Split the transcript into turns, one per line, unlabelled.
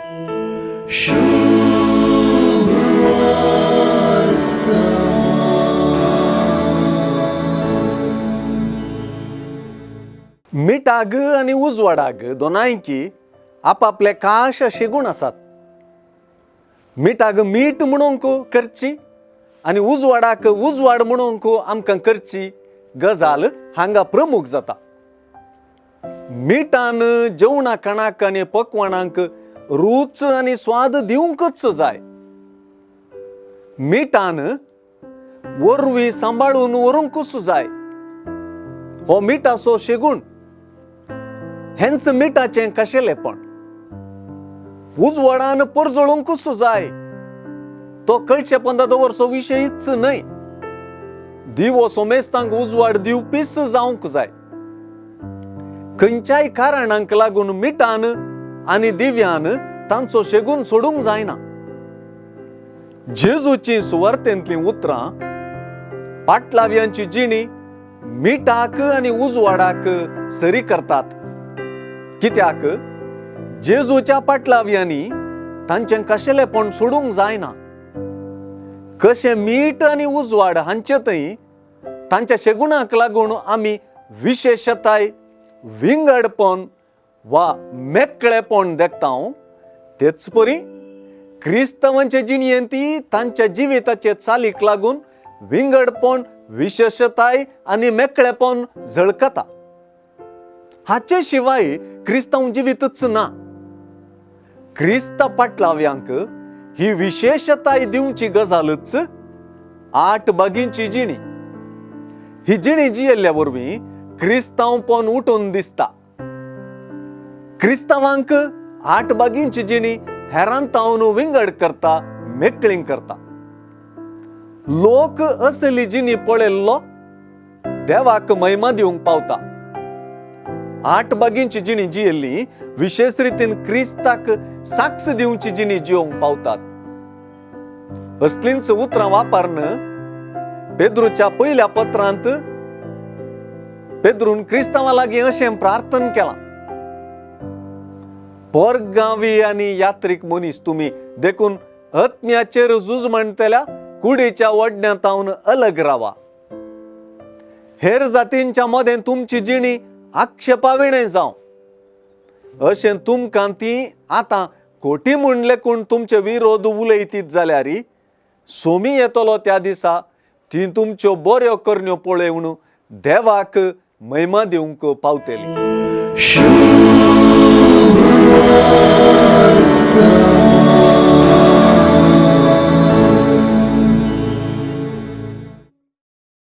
मिठाग आनी उजवाडाग दोनांयकी आपापले खास अशे गूण आसात. मिठाक मीठ म्हणूंक करची आनी उजवाडाक उजवाड म्हणूंक आमकां करची गजाल हांगा प्रमुख जाता. मिठान जेवणा खाणाक आनी पकवानांक रूच आनी स्वाद दिवंकच जाय. मिठान वरवीं सांबाळून व्हरूंकूच जाय. हो मिठाचो शेगूण, हेंच मिठाचें खाशेलेपण. उजवाडान परजळूंकूच जाय. तो कळचे पंदा दवरचो विशयच न्हय. दिवो सोमेस्तांक उजवाड दिवपीच जावंक जाय. खंयच्याय कारणांक लागून मिठान आनी दिव्यान तांचो शेगून सोडूंक जायना. जेजूची सुवार्तेंतलीं उतरां पाटलाव्यांची जिणी मिठाक आनी उजवाडाक सरी करतात. कित्याक जेजूच्या पाटलाव्यांनी तांचें खाशेलेपण सोडूंक जायना. कशें मीठ आनी उजवाड हांचे थंय तांच्या शेगुणाक लागून आमी विशेशताय, विंगडपण वा मेकळेपण देखता, तेच परी क्रिस्तांवांचे जिणयेंत ती तांच्या जिविताचे चालीक लागून विंगडपण, विशेशताय आनी मेकळेपण झळकता. हाचे शिवाय क्रिस्तांव जिवीतच ना. क्रिस्ता पाटलाव्यांक ही विशेशताय दिवची गजालच आठ बागींची जिणी. ही जिणी जियेल्ल्या वरवीं क्रिस्तांवपण उठून दिसता. क्रिस्तांवांक आठ बागींची जिणी हेरांतावन विंगड करता, मेकळीं करता. लोक असली जिणी पळयल्लो देवाक महिमा दिवंक पावता. आठ बागींची जिणी जियेल्ली विशेश रितीन क्रिस्ताक साक्ष दिवची जिणी जिवंक पावतात. असलींच उतरां वापरून पेद्रूच्या पयल्या पत्रांत पेद्रून क्रिस्तांवा लागीं अशें प्रार्थन केलां, पोरगांवी आनी यात्रीक मनीस तुमी, देखून आत्म्याचेर झूज म्हणटल्या कुडीच्या वडण्यांतावन अलग रावा. हेर जातींच्या मदें तुमची जिणी आक्षेपाविणें जावं, अशें तुमकां ती आतां खोटी म्हूण लेखून तुमचे विरोध उलयतीत जाल्यार सोमी येतलो त्या दिसा ती तुमच्यो बऱ्यो करण्यो पळोवन देवाक महिमा दिवंक पावतली.